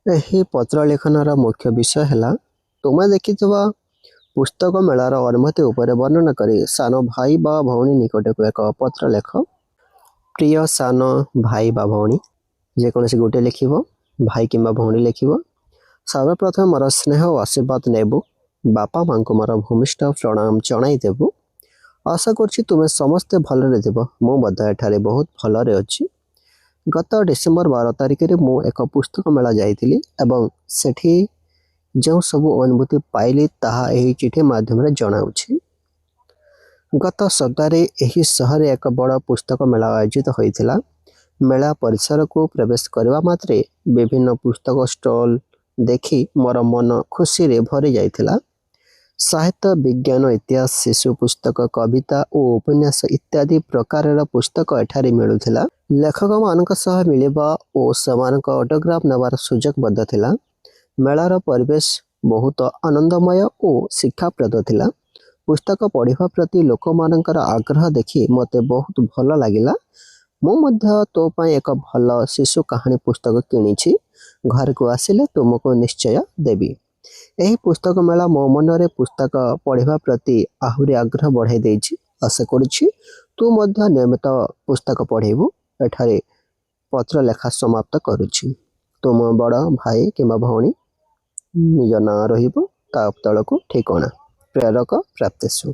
ଏହି ପତ୍ର ଲେଖନର ମୁଖ୍ୟ ବିଷୟ ହେଲା, ତୁମେ ଦେଖିଥିବା ପୁସ୍ତକ ମେଳାର ଅନୁଭୂତି ଉପରେ ବର୍ଣ୍ଣନା କରି ସାନ ଭାଇ ବା ଭଉଣୀ ନିକଟକୁ ଏକ ପତ୍ର ଲେଖ। ପ୍ରିୟ ସାନ ଭାଇ ବା ଭଉଣୀ, ଯେକୌଣସି ଗୋଟିଏ ଲେଖିବ, ଭାଇ କିମ୍ବା ଭଉଣୀ ଲେଖିବ। ସର୍ବପ୍ରଥମେ ମୋର ସ୍ନେହ ଓ ଆଶୀର୍ବାଦ ନେବୁ। ବାପା ମାଙ୍କୁ ମୋର ଭୂମିଷ୍ଠ ପ୍ରଣାମ ଜଣାଇ ଦେବୁ। ଆଶା କରୁଛି ତୁମେ ସମସ୍ତେ ଭଲରେ ଥିବ। ମୁଁ ମଧ୍ୟ ଏଠାରେ ବହୁତ ଭଲରେ ଅଛି। ଗତ ଡିସେମ୍ବର 12 ତାରିଖରେ ମୁଁ ଏକ ପୁସ୍ତକ ମେଳା ଯାଇଥିଲି ଏବଂ ସେଠି ଯେଉଁ ସବୁ ଅନୁଭୂତି ପାଇଲି, ତାହା ଏହି ଚିଠି ମାଧ୍ୟମରେ ଜଣାଉଛି। ଗତ ସପ୍ତାହରେ ଏହି ସହରରେ ଏକ ବଡ଼ ପୁସ୍ତକ ମେଳା ଆୟୋଜିତ ହୋଇଥିଲା। ମେଳା ପରିସରକୁ ପ୍ରବେଶ କରିବା ମାତ୍ରେ ବିଭିନ୍ନ ପୁସ୍ତକ ଷ୍ଟଲ୍ ଦେଖି ମୋର ମନ ଖୁସିରେ ଭରି ଯାଇଥିଲା। ସାହିତ୍ୟ, ବିଜ୍ଞାନ, ଇତିହାସ, ଶିଶୁ ପୁସ୍ତକ, କବିତା ଓ ଉପନ୍ୟାସ ଇତ୍ୟାଦି ପ୍ରକାରର ପୁସ୍ତକ ଏଠାରେ ମିଳୁଥିଲା। ଲେଖକମାନଙ୍କ ସହ ମିଳିବା ଓ ସେମାନଙ୍କ ଅଟୋଗ୍ରାଫ ନେବାର ସୁଯୋଗ ମଧ୍ୟ ଥିଲା। ମେଳାର ପରିବେଶ ବହୁତ ଆନନ୍ଦମୟ ଓ ଶିକ୍ଷାପ୍ରଦ ଥିଲା। ପୁସ୍ତକ ପଢ଼ିବା ପ୍ରତି ଲୋକମାନଙ୍କର ଆଗ୍ରହ ଦେଖି ମୋତେ ବହୁତ ଭଲ ଲାଗିଲା। ମୁଁ ମଧ୍ୟ ତୋ ପାଇଁ ଏକ ଭଲ ଶିଶୁ କାହାଣୀ ପୁସ୍ତକ କିଣିଛି। ଘରକୁ ଆସିଲେ ତୁମକୁ ନିଶ୍ଚୟ ଦେବି। ଏହି ପୁସ୍ତକ ମେଳା ମୋ ମନରେ ପୁସ୍ତକ ପଢ଼ିବା ପ୍ରତି ଆହୁରି ଆଗ୍ରହ ବଢ଼ାଇ ଦେଇଛି। ଆଶା କରୁଛି ତୁ ମଧ୍ୟ ନିୟମିତ ପୁସ୍ତକ ପଢ଼ିବୁ। ଏଠାରେ ପତ୍ର ଲେଖା ସମାପ୍ତ କରୁଛି। ତୁମ ବଡ଼ ଭାଇ କିମ୍ବା ଭଉଣୀ, ନିଜ ନାଁ ରହିବ, ତା ତଳକୁ ଠିକଣା। ପ୍ରେରକ ପ୍ରାପ୍ତେଷୁ।